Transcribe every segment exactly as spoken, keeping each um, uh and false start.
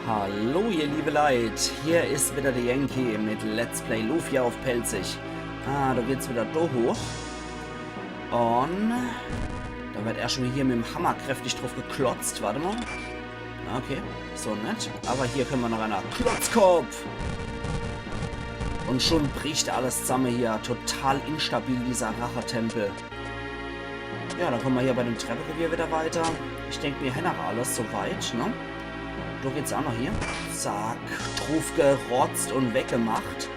Hallo ihr liebe Leit, hier is wieder de Yankee mit Let's Play Lufia uff Pälzisch. Ah, do geht's wieder do hoch. Un do werd erscht mol hier mit'm Hammer kräftig druff geklotzt. Wart emol. Okay, so net. Awwer hier kenne mer noch äner. Klotzkopf! Un schun bricht alles zamme hier. Total instabil, dieser Rachetempel. Ja, dann komme mer hier bei dem Treppegewirr wieder weiter. Ich denk, mir hänn ach alles so weit, ne? Do geht's ach noch hier. Zack, druff gerotzt un weggemacht.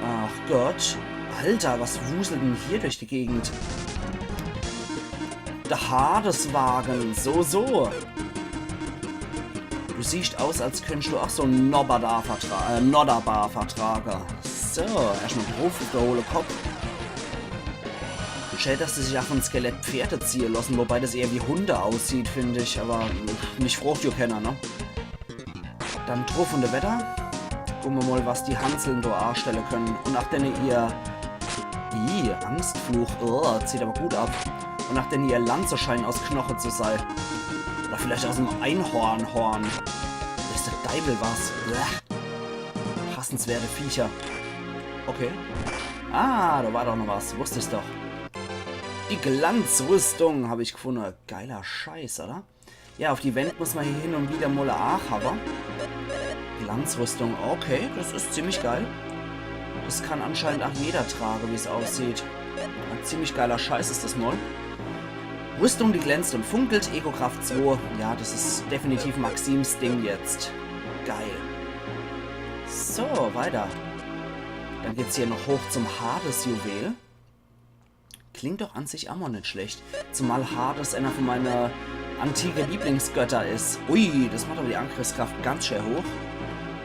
Ach Gott. Alter, was wuselt denn hier durch die Gegend? De Hades-Wagen, so, so. Du siehst aus, als könntest du ach so en Nobber da vertra äh, Nodderbar vertrage. So, erscht mol druff uff de hohle Kopp. Schää, dass die sich ach vun Skelett Pferde ziehe losse, wobei das eher wie Hunde aussieht, find ich. Awwer mich frocht jo kenner, ne? Dann druff un weiter. Gucke mer mol, was die Hanseln do astelle kenne. Un ach denne ihr... Ih, Angstfluch. Oh, zieht awwer gut ab. Un ach denne ihr Lanzeschein aus Knoche zu sei. Oder vielleicht aus em Einhornhorn. Weeß de Deiwel was. Bleh. Hassenswerte Viecher. Okay. Ah, do war doch noch was. Wusst ich's doch. Die Glanzrüstung hab ich gefunne. Geiler Scheiß, oder? Ja, uff die Wänd muss mer hier hin un wieder mol ach, awwer... Glanzrüstung, okay, das is ziemlich geil. Das kann anscheinend ach jeder trage, wie's aussieht. En ziemlich geiler Scheiß is das mol. Rüstung, die glänzt und funkelt, Ego-Kraft zwei. Ja, das is definitiv Maxims Ding jetzt. Geil. So, weiter. Dann geht's hier noch hoch zum Hades-Juwel. Klingt doch an sich ach mol net schlecht. Zumal Hades äner vun meine antike Lieblingsgötter is. Ui, das macht awwer die Angriffskraft ganz schää hoch.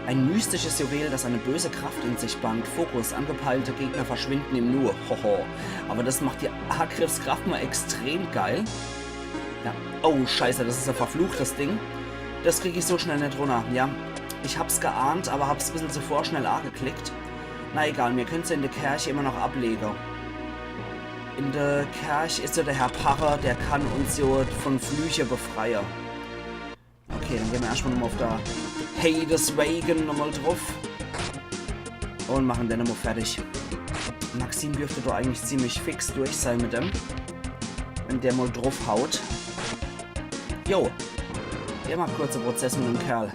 Ein mystisches Juwel, das eine böse Kraft in sich band. Fokus, angepeilte Gegner verschwinden im Nu. Hoho. Awwer das macht die Angriffskraft mol extrem geil. Ja. Oh, Scheiße, das is e verfluchtes Ding. Das krieg ich so schnell net runner. Ja, ich hab's geahnt, awwer hab's e bissel zu vorschnell ageklickt. Na egal, mir kenne se in de Kerch immer noch ablege. In de Kerch is jo de Herr Parre, der kann uns jo vun Flüche befreie. Okay, dann gehn mer erscht mol nochmol uff de Hades-Wagen nochmol druff. Un mache den nochmol fertig. Maxim dürft do eigentlich ziemlich fix durch sei mit dem. Wenn der mol druff haut. Jo. Der macht kurze Prozess mit dem Kerl.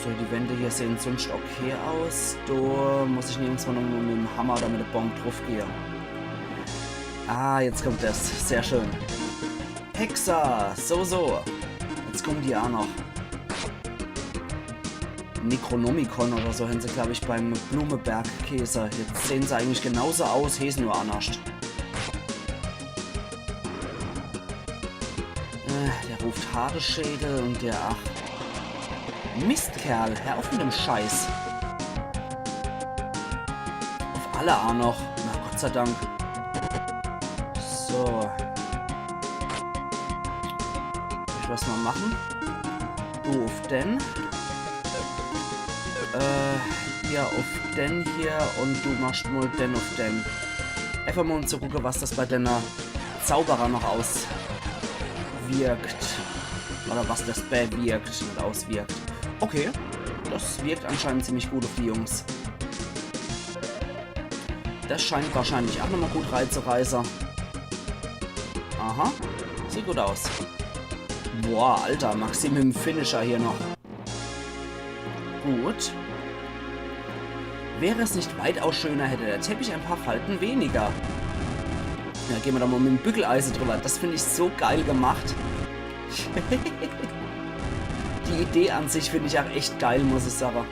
So, die Wänd hier sehn sunscht okay aus. Do muss ich nirgends mol nochmol mit dem Hammer oder mit de Bomb druff gehe. Ah, jetzt kommt das. Sehr schön. Hexa, so, so. Jetzt kumme die ach noch. Necronomicon oder so hänn se, glaab ich, beim Blumenberg-Käse. Jetzt sehn se eigentlich genauso aus, heeße nur annerscht. Äh, der ruft Haareschädel un der, ach. Mistkerl, hör uff mit dem Scheiß. Uff alle ach noch. Na, Gott sei Dank. So. Soll ich was mol mache? Du uff den. Äh, hier uff den hier un du machst mol den uff den. Äfach mol um zu gucke, was das bei denne Zauberer noch auswirkt. Oder was das bewirkt, net auswirkt. Okay, das wirkt anscheinend ziemlich gut uff die Jungs. Das scheint wahrscheinlich ach nochmol gut reizereiße. Aha, sieht gut aus. Boah, Alter, Maxim mit'm Finisher hier noch. Gut. Wäre es nicht weitaus schöner, hätte der Teppich ein paar Falten weniger. Ja, gehn mer do mol mit'm Bügeleise drüber. Das find ich so geil gemacht. Die Idee an sich find ich ach echt geil, muss ich sage.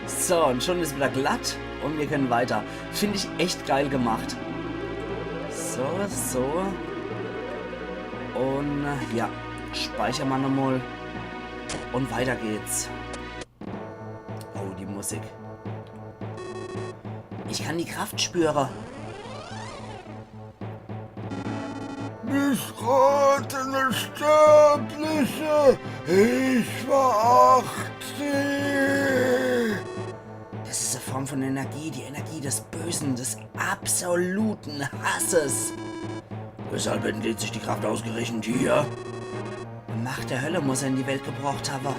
So, un schun is wieder glatt un mir kenne weiter. Find ich echt geil gemacht. So, so. Un ja, speichere mer nochmol. Un weiter geht's. Oh, die Musik. Ich kann die Kraft spüre. Missratene Sterbliche, ich veracht sie. Das is e Form vun Energie, die Energie des Bösen, des absoluten Hasses. Weshalb entließ sich die Kraft ausgerechnet hier? Macht der Hölle muss er in die Welt gebrocht hawwe.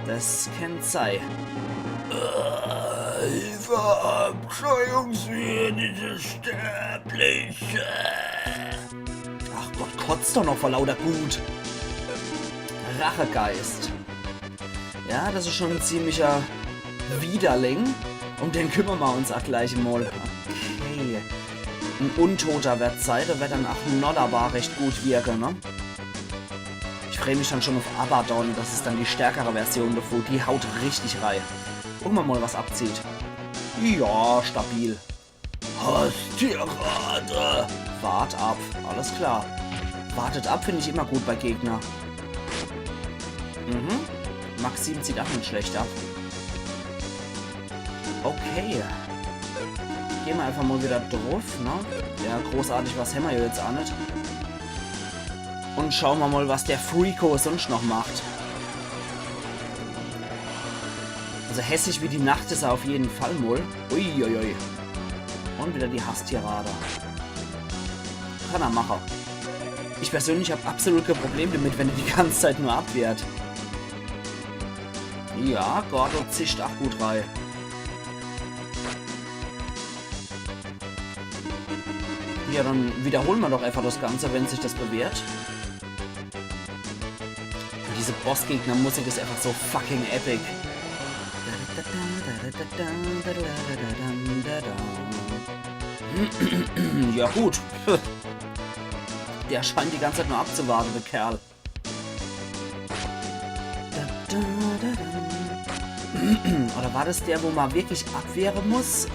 Das kennt sei. Äh, verabscheuungswürdige Sterbliche. Ach Gott, kotzt doch noch vor lauter Gut. Rachegeist. Ja, das is schon en ziemlicher Widerling. Um den kümmere ma uns ach gleich mol. Okay. En Untoter werd sei, der werd dann ach nonnerbar recht gut wirke, ne? Ich free mich dann schon uff Abaddon, das is dann die stärkere Version davon. Die haut richtig rei. Gucke ma mol, was abzieht. Ja, stabil. Hasstirade. Wart ab, alles klar. Wartet ab find ich immer gut bei Gegner. Mhm. Maxim zieht ach net schlecht ab. Okay. Gehn ma einfach mol wieder druff, ne? Ja, großartig was hämmer ja jetzt ach net. Und schaue ma mol, was der Freako sonst noch macht. Also hässlich wie die Nacht is er auf jeden Fall mol. Uiuiui. Und wieder die Hasstirade. Kann er mache. Ich persönlich hab absolut kein Problem damit, wenn er die ganze Zeit nur abwehrt. Ja, Gordo zischt ach gut rei. Ja, dann wiederhole ma doch einfach das Ganze, wenn sich das bewährt. Und diese Bossgegnermusik is einfach so fucking epic. Ja gut. Der scheint die ganze Zeit nur abzuwarten, der Kerl. Oder war das der, wo ma wirklich abwehre muss? Äh,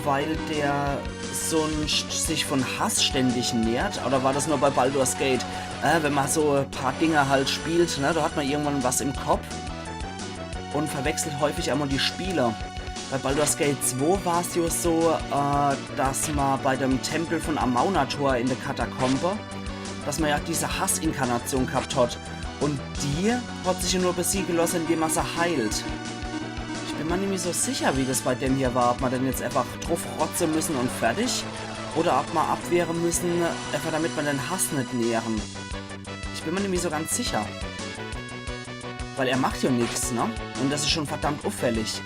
weil der sonst sich von Hass ständig nährt? Oder war das nur bei Baldur's Gate? Äh, wenn ma so e paar Dinge halt spielt, ne, da hat ma irgendwann was im Kopf und verwechselt häufig einmal die Spiele. Bei Baldur's Gate zwei war's ja so, äh, dass ma bei dem Tempel von Amaunator in der Katakombe, dass ma ja diese Hassinkarnation gehabt hat. Und die hat sich ja nur besiege lasse, indem ma se heilt. Ich bin ma nimmi so sicher, wie das bei dem hier war, ob ma denn jetzt einfach druff rotze müssen und fertig, oder ob ma abwehre müssen, einfach damit ma den Hass net nähren. Ich bin ma nimmi so ganz sicher. Weil er macht ja nix, ne? Und das is schon verdammt auffällig.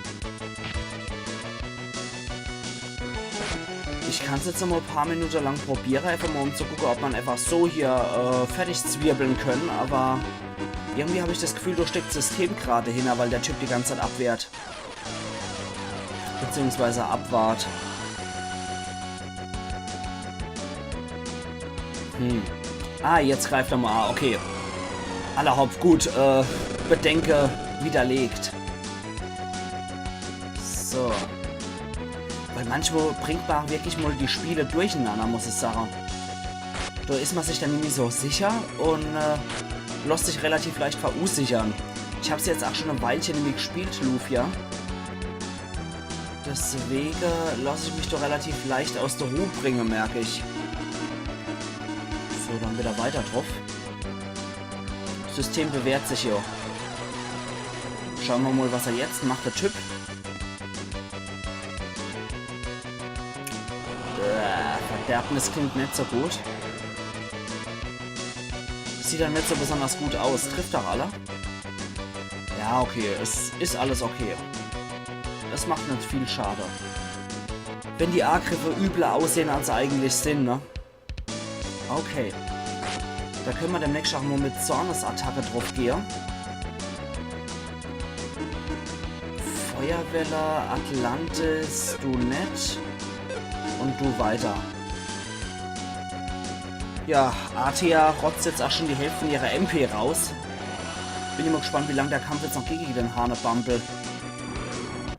Ich kann's jetzt noch mal e paar Minute lang probiere, einfach mal um zu gucke, ob man einfach so hier, äh, fertig zwirbeln können, aber irgendwie hab ich das Gefühl, da steckt System gerade hinter, weil der Typ die ganze Zeit abwehrt. Beziehungsweise abwart. Hm. Ah, jetzt greift er mal. Ah, okay. Alla hopp, gut. Äh, Bedenke widerlegt. So. Weil manchmal bringt man auch wirklich mal die Spiele durcheinander, muss ich sagen. Da ist man sich dann nämlich so sicher und, äh, lässt sich relativ leicht verunsichern. Ich hab's jetzt auch schon ein Weilchen nämlich gespielt, Lufia. Deswegen lass ich mich doch relativ leicht aus der Ruhe bringen, merke ich. So, dann wieder weiter drauf. System bewährt sich ja. Schauen wir mal, was er jetzt macht, der Typ. Äh, Verderbnis klingt nicht so gut. Sieht dann nicht so besonders gut aus. Trifft doch alle. Ja, okay, es ist alles okay. Das macht nicht viel Schade. Wenn die Angriffe übler aussehen, als sie eigentlich sind, ne? Okay. Da können wir demnächst auch mal mit Zornesattacke drauf gehen. Feuerwelle, Atlantis, du nicht. Und du weiter. Ja, Artea rotzt jetzt auch schon die Hälfte von ihrer M P raus. Bin immer gespannt, wie lange der Kampf jetzt noch geht gegen den Hanebumble.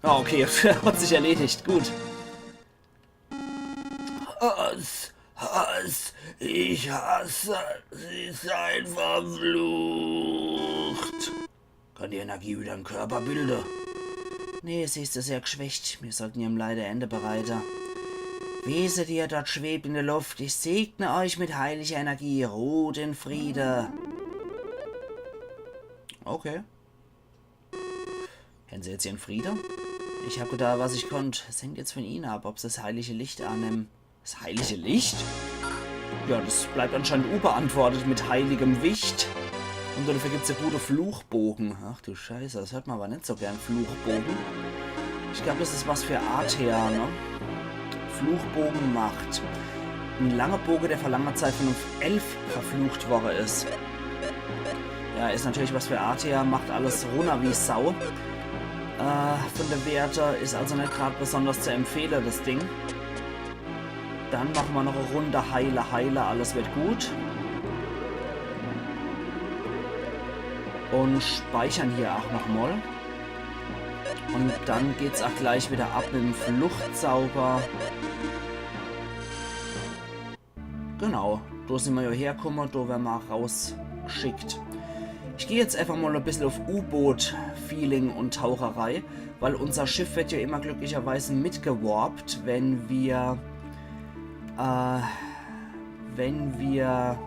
Ah, okay, hat sich erledigt. Gut. Hass, Hass, ich hasse, sie sein verflucht. Kann die Energie wieder im Körper bilden? Nee, sie ist sehr geschwächt. Wir sollten ihrem Leid ein Ende bereiten. Wesen, die ihr dort schwebt in der Luft, ich segne euch mit heiliger Energie. Ruht in Friede. Okay. Hänn se jetzt ihren Friede? Ich hab getan, was ich konnt. Es hängt jetzt von Ihnen ab, ob Sie das heilige Licht annehmen. Das heilige Licht? Ja, das bleibt anscheinend unbeantwortet mit heiligem Wicht. Und dafür gibt's ja gute Fluchbogen. Ach du Scheiße, das hört man aber net so gern, Fluchbogen. Ich glaub, das is was für Artea, ne? Fluchbogen Macht. Ein langer Boge, der vor langer Zeit von einem Elf verflucht worden is. Ja, is natürlich was für Artea, macht alles runner wie Sau. Äh, von der Werte is also net grad besonders zu empfehlen, das Ding. Dann machen wir noch eine Runde Heile, Heile, alles wird gut. Und speichern hier auch nochmal. Und dann geht's auch gleich wieder ab mit dem Fluchtzauber. Genau, da sind wir ja hergekommen, da werden wir rausgeschickt. Ich gehe jetzt einfach mal ein bisschen auf U-Boot-Feeling und Taucherei, weil unser Schiff wird ja immer glücklicherweise mitgewarpt, wenn wir, äh, wenn wir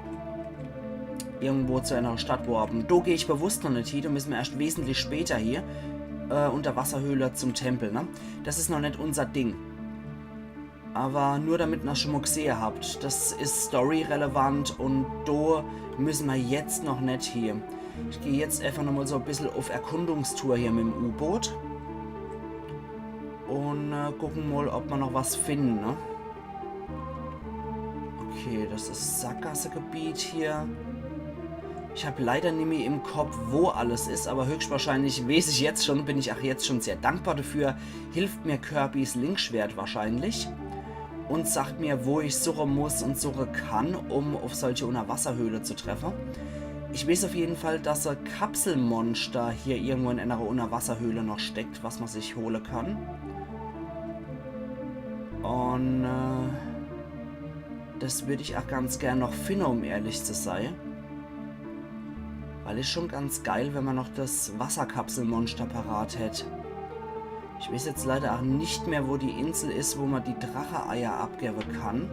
irgendwo zu einer Stadt warpen. Da gehe ich bewusst noch nicht hin, da müssen wir erst wesentlich später hier, äh, Unterwasserhöhle zum Tempel, ne? Das ist noch nicht unser Ding. Aber nur damit ihr schon mal gesehen habt, das ist storyrelevant und da müssen wir jetzt noch nicht hier. Ich gehe jetzt einfach nochmal so ein bisschen auf Erkundungstour hier mit dem U-Boot. Und äh, gucken mal, ob wir noch was finden, ne? Okay, das ist Sackgassegebiet hier. Ich hab leider nimmi im Kopf, wo alles ist, aber höchstwahrscheinlich weiß ich jetzt schon, bin ich auch jetzt schon sehr dankbar dafür. Hilft mir Kirbys Linkschwert wahrscheinlich und sagt mir, wo ich suchen muss und suchen kann, um auf solche Unterwasserhöhle zu treffen. Ich weiß auf jeden Fall, dass ein Kapselmonster hier irgendwo in einer Unterwasserhöhle noch steckt, was man sich holen kann. Und äh, das würde ich auch ganz gern noch finden, um ehrlich zu sein. Weil ist schon ganz geil, wenn man noch das Wasserkapselmonster parat hätte. Ich weiß jetzt leider auch nicht mehr, wo die Insel ist, wo man die Drache-Eier abgeben kann.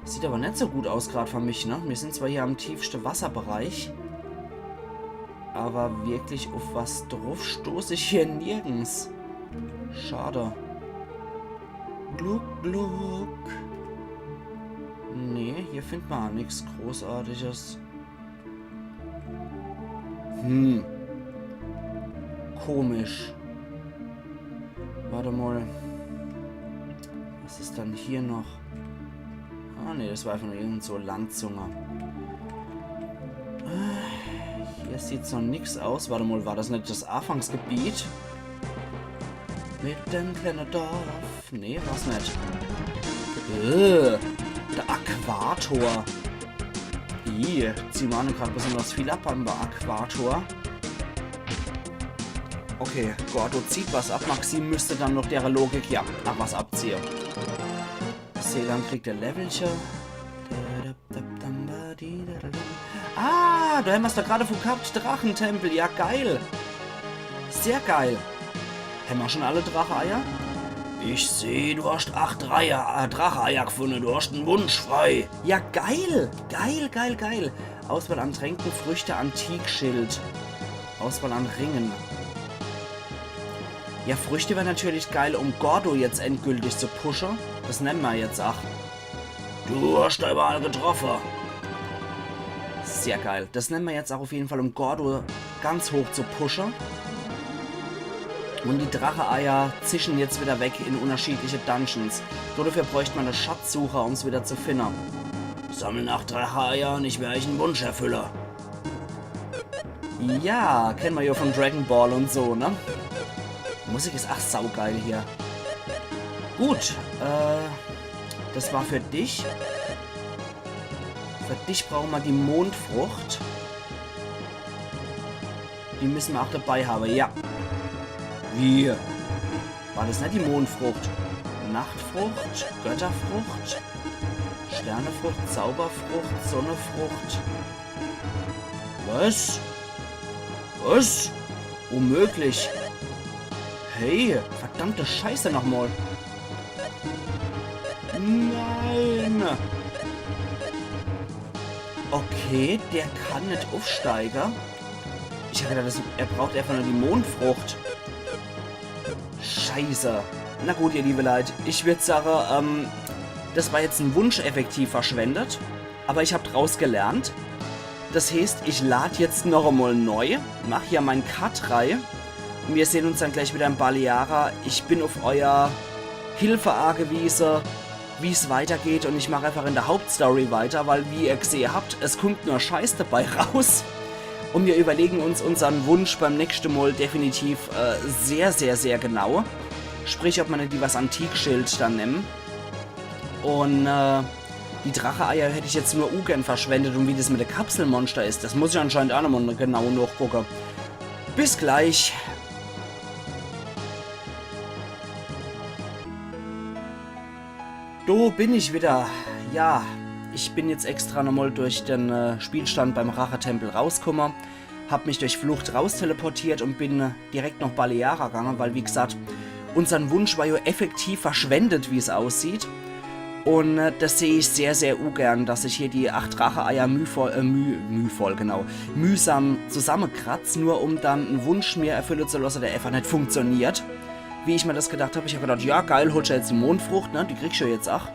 Sieht aber nicht so gut aus, grad für mich, ne? Wir sind zwar hier am tiefsten Wasserbereich, aber wirklich auf was drauf stoß ich hier nirgends. Schade. Gluck, gluck. Nee, hier findet man nichts Großartiges. Hm. Komisch. Warte mal. Was ist dann hier noch? Ah, nee, das war einfach nur irgend so Landzunge. Ah, hier sieht's noch nix aus. Warte mal, war das nicht das Anfangsgebiet? Mit dem kleinen Dorf. Nee, war's nicht. Äh, der Aquator. Ih, ziehen wir an grad besonders viel ab beim Aquator. Okay, Gordo zieht was ab. Maxim müsste dann noch der Logik, ja, ach, was abziehen. Selan kriegt der Levelche. Ah, da haben wir's doch gerade von gehabt. Drachentempel, ja geil. Sehr geil. Haben wir schon alle Drache-Eier? Ich seh, du hast acht Dreier, äh, Drache-Eier gefunden. Du hast einen Wunsch frei. Ja, geil. Geil, geil, geil. Auswahl an Tränken, Früchte, Antikschild. Auswahl an Ringen. Ja, Früchte wäre natürlich geil, um Gordo jetzt endgültig zu pushen. Das nehmen wir jetzt auch. Du hast deine Wahl getroffen. Sehr geil. Das nehmen wir jetzt auch auf jeden Fall, um Gordo ganz hoch zu pushen. Und die Drache-Eier zischen jetzt wieder weg in unterschiedliche Dungeons. Dafür bräuchte man einen Schatzsucher, um's wieder zu finden. Sammeln acht Drache-Eier und ich werde euch einen Wunsch erfüllen. Ja, kennen wir ja von Dragon Ball und so, ne? Musik ist ach saugeil hier. Gut, äh, das war für dich. Für dich brauchen wir die Mondfrucht. Die müssen wir auch dabei haben, ja. Wie? War das nicht die Mondfrucht? Nachtfrucht, Götterfrucht, Sternefrucht, Zauberfrucht, Sonnefrucht. Was? Was? Unmöglich. Hey, verdammte Scheiße nochmal. Nein. Okay, der kann nicht aufsteigen. Ich hab gedacht, das, er braucht einfach nur die Mondfrucht. Scheiße. Na gut, ihr liebe Leute, ich würd sagen, ähm, Das war jetzt en Wunsch effektiv verschwendet, aber ich hab draus gelernt. Das heeßt, ich lad jetzt noch emol neu, mach hier mein Cut rei und mir sehn uns dann gleich wieder in Baleara. Ich bin auf euer Hilfe agewiese, wie's weitergeht, und ich mach einfach in der Hauptstory weiter, weil, wie ihr gsehe habt, es kummt nur Scheiß dabei raus. Und mir überlegen uns unsern Wunsch beim nächschte Mol definitiv, äh, sehr, sehr, sehr genau. Sprich, ob mer net lieber 's Antikschild dann nehmen. Und, äh, die Dracheeier hätt ich jetzt nur ugern verschwendet, und wie das mit de Kapselmonster is, das muss ich anscheinend ach nochmol genau nochgucke. Bis gleich. Do bin ich wieder. Ja, ich bin jetzt extra nochmol durch den, äh, Spielstand beim Rachetempel rauskumme, hab mich durch Flucht raus teleportiert und bin, äh, direkt noch Baleara gange, weil, wie gesagt, unsern Wunsch war jo effektiv verschwendet, wie's aussieht. Und, äh, das seh ich sehr, sehr ugern, dass ich hier die acht Dracheeier mühvoll, äh, müh-, mühvoll, genau, mühsam zusammekratz, nur um dann en Wunsch mir erfülle zu losse, der einfach net funktioniert. Wie ich mir das gedacht hab, ich hab gedacht, ja geil, holsch jetzt die Mondfrucht, ne, die kriegsch du jetzt ach.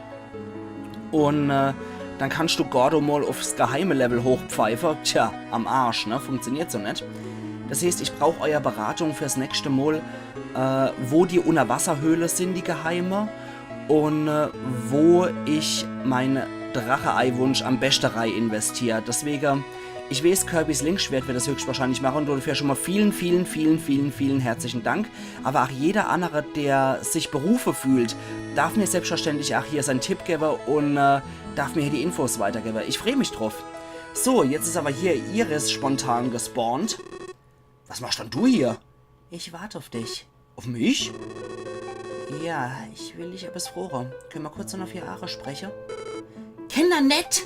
Und, äh, dann kannsch du Gordo mol aufs geheime Level hochpfeife. Tja, am Arsch, ne? Funktioniert so net. Das heeßt, ich brauch euer Beratung fürs nächschte Mol, äh, wo die Unterwasserhöhle sin, die geheime, und, äh, wo ich mein Dracheeiwunsch am beschte rei investier. Deswege, ich weeß, Kirbys Linkschwert wird das höchstwahrscheinlich mache, und dafür schon mol vielen, vielen, vielen, vielen, vielen herzlichen Dank. Aber ach jeder annere, der sich berufe fühlt, darf mir selbstverständlich ach hier sein Tipp gewwe und, äh, darf mir hier die Infos weitergewwe. Ich freu mich drauf. So, jetzt is aber hier Iris spontan gespawnt. Was machsch dann du hier? Ich wart auf dich. Auf mich? Ja, ich will dich etwas froche. Könne mer kurz noch auf ihr Aare spreche? Kenner net!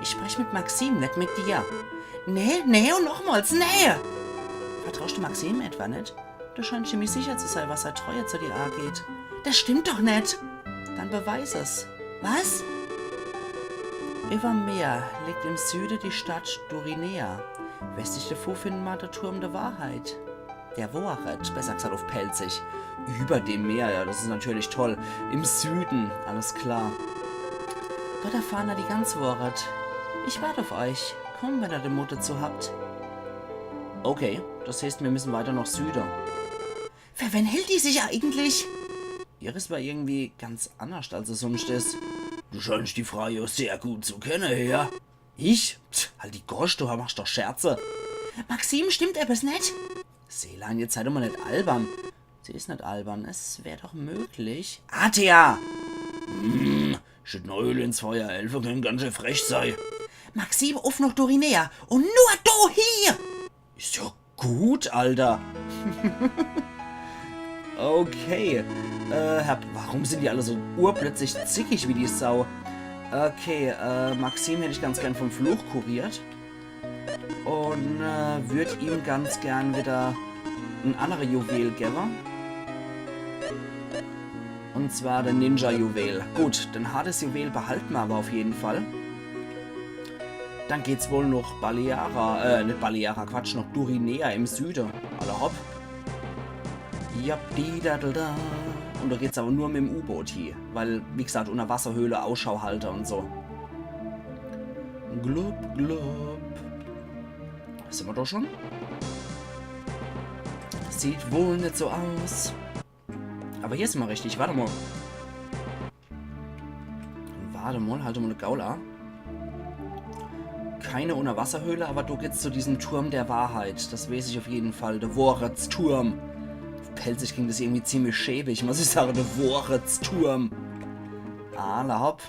Ich sprech mit Maxim, net mit dir. Nee, nee und nochmals, nee! Vertrausch du Maxim etwa net? Du scheinst ziemlich sicher zu sein, was sei Treue zu dir ageht. Das stimmt doch net! Dann beweis es. Was? Überm Meer liegt im Süde die Stadt Durinea. Westlich davon findet mer de Turm der Wahrheit. Der Wohret, besser gesagt auf Pälzisch. Über dem Meer, ja, das is natürlich toll. Im Süden, alles klar. Dort erfahre mer die ganze Wohret. Ich wart auf euch. Kommt, wenn ihr de Mut dazu habt. Okay, das heeßt, mir müssen weiter noch Süde. Für wen hält die sich eigentlich? Iris war irgendwie ganz annerscht, als se sunscht is. Du scheinst die Frau jo sehr gut zu kenne, he? Ich? Pst, halt die Gosch, du machsch doch Scherze. Maxim, stimmt etwas net? Selan, jetzt sei doch mol net albern. Sie is net albern, es wär doch möglich. Athia! Hm, schütt noch Öl ins Feuer, Elfe können ganz schön frech sei. Maxim, uff noch Durinea und nur du hier! Is jo gut, Alter. Okay. Äh, Herr, warum sind die alle so urplötzlich zickig wie die Sau? Okay, äh, Maxim hätt ich ganz gern vom Fluch kuriert. Und, äh, würd ihm ganz gern wieder en annere Juwel gewwe. Und zwar de Ninja-Juwel. Gut, den Hades-Juwel behalte mer aber auf jeden Fall. Dann geht's wohl noch Baleara, äh, net Baleara, Quatsch, noch Durinea im Süde. Alla hopp. Ja, di da da da. Und da geht's aber nur mit dem U-Boot hie. Weil, wie gesagt, Unterwasserhöhle, Ausschau halte und so. Glub, glub. Sind mer doch schon? Sieht wohl net so aus. Aber hier is immer richtig, warte mal. Warte mal, halt mal de Gaul a. Keine Unterwasserhöhle, aber du geht's zu diesem Turm der Wahrheit. Das weiß ich auf jeden Fall. Der Wohretsturm. Auf Pälzisch klingt das irgendwie ziemlich schäbig, muss ich sagen. Der Wohretsturm. Alla hopp.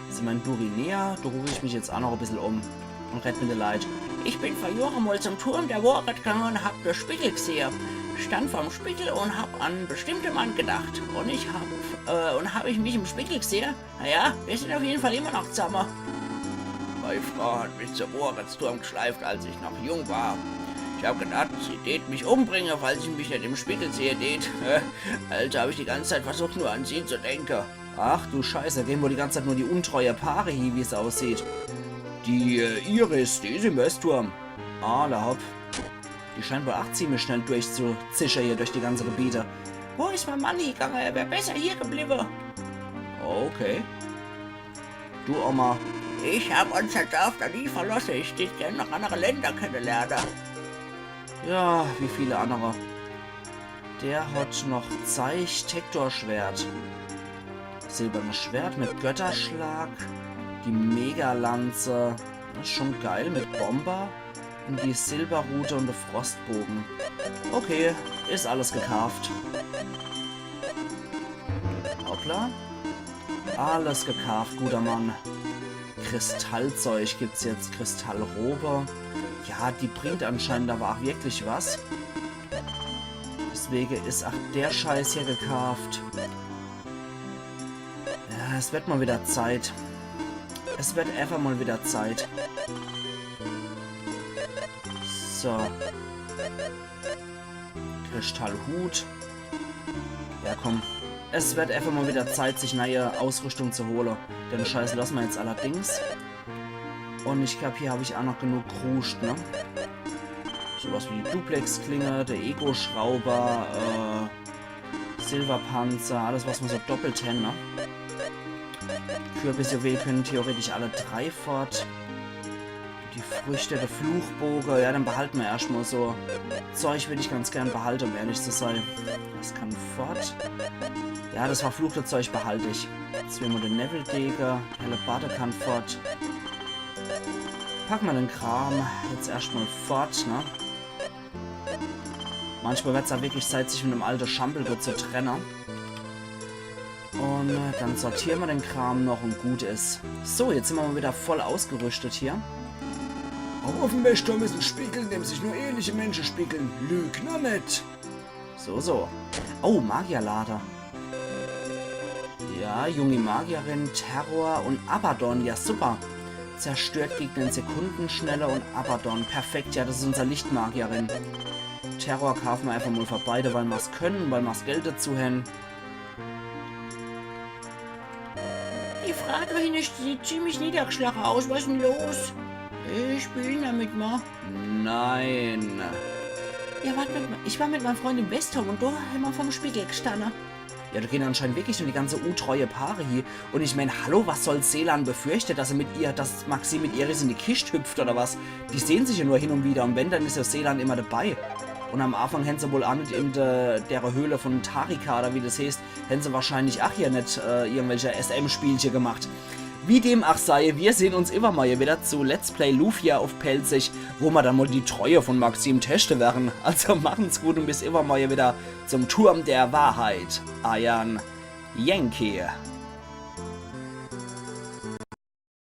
Sie meint Durinea, do guck ich mich jetzt a noch e bissel um. Und red mit de Leit. Ich bin vor Johre mal zum Turm der Wohret gegange und hab de Spiegel gsehe. Stand vorm Spiegel und hab an en bestimmte Mann gedacht. Und ich hab, äh, und hab ich mich im Spiegel gsehe? Naja, wir sind auf jeden Fall immer noch zusammen. Meine Frau hat mich zum Wohretsturm geschleift, als ich noch jung war. Ich hab gedacht, sie tät mich umbringen, falls ich mich nicht im Spiegel sehe tät. Also hab ich die ganze Zeit versucht, nur an sie zu denken. Ach du Scheiße, gehen wohl die ganze Zeit nur die untreue Paare hie, wie's aussieht. Die, äh, Iris, die is im Westturm. Alla hopp. Die scheint wohl ach ziemlich schnell durchzuzische hier durch die ganze Gebiete. Wo is mein Mann hiegange? Er wär besser hier gebliebe. Okay. Du, Oma. Ich hab unser Dorf noch nie verlosse. Ich dät gern noch annere Länder kennelerne. Ja, wie viele annere. Der hat noch Zeich, Tektorschwert. Silbernes Schwert mit Götterschlag. Die Megalanze. Das is schon geil mit Bomber. Und die Silberrute und de Frostbogen. Okay, is alles gekaaft. Hoppla. Alles gekaaft, guter Mann. Kristallzeug gibt's jetzt, Kristallrobe. Ja, die bringt anscheinend aber auch wirklich was. Deswege is auch der Scheiß hier gekaaft. Ja, es wird mal wieder Zeit. Es wird einfach mal wieder Zeit. So. Kristallhut. Ja, komm. Es wird einfach mal wieder Zeit, sich neue Ausrüstung zu hole. Den Scheiß lass ma jetzt allerdings. Und ich glaub, hier hab ich auch noch genug Kruscht, ne? Sowas wie die Duplex-Klinge, der Ego-Schrauber, äh, Silberpanzer, alles, was ma so doppelt hen, ne? Kürbisjuwel können theoretisch alle drei fort. Die Früchte, der Fluchboge, ja, den behalte ma erscht mal so. Zeug würd ich ganz gern behalte, um ehrlich zu sein. Das kann fort. Ja, das verfluchte Zeug behalt ich. Jetzt will ma den Newweldege, Hellebarde kann fort. Pack ma den Kram jetzt erscht mal fort, ne? Manchmal wird's ja wirklich Zeit, sich mit dem alte Schampel do zu trenne. Und äh, dann sortiere ma den Kram noch und gut is. So, jetzt sin ma mal wieder voll ausgerüstet hier. Auch auf dem Messturm is ein Spiegel, in dem sich nur ehrliche Menschen spiegeln. Lüg nur net. So, so. Oh, Magierlader. Ja, junge Magierin, Terror und Abaddon. Ja, super. Zerstört Gegner in Sekundenschnelle und Abaddon. Perfekt, ja, das is unser Lichtmagierin. Terror kaafe ma einfach mal für beide, weil ma's können, weil ma's Geld dazu hen. Die Frau do hinne sieht ziemlich niedergeschlagen aus. Was is denn los? Ich spiel damit mal. Nein. Ja, wart mit, ich war mit meinem Freund im Westturm und da haben wir vorm Spiegel gestanden. Ja, da gehen anscheinend wirklich schon die ganze untreue Paare hier. Und ich mein, hallo, was soll Selan befürchten, dass er mit ihr, dass Maxim mit Iris in die Kiste hüpft oder was? Die sehen sich ja nur hin und wieder und wenn, dann is ja Selan immer dabei. Und am Anfang haben sie wohl auch nicht in der, der Höhle von Tarika oder wie das heißt, haben sie wahrscheinlich auch hier nicht äh, irgendwelche S M-Spielchen gemacht. Wie dem auch sei, wir sehen uns übermorgen wieder zu Let's Play Lufia auf Pälzisch, wo wir dann mal die Treue von Maxim testen werden. Also machen's gut und bis übermorgen wieder zum Turm der Wahrheit. Eiern Yankee.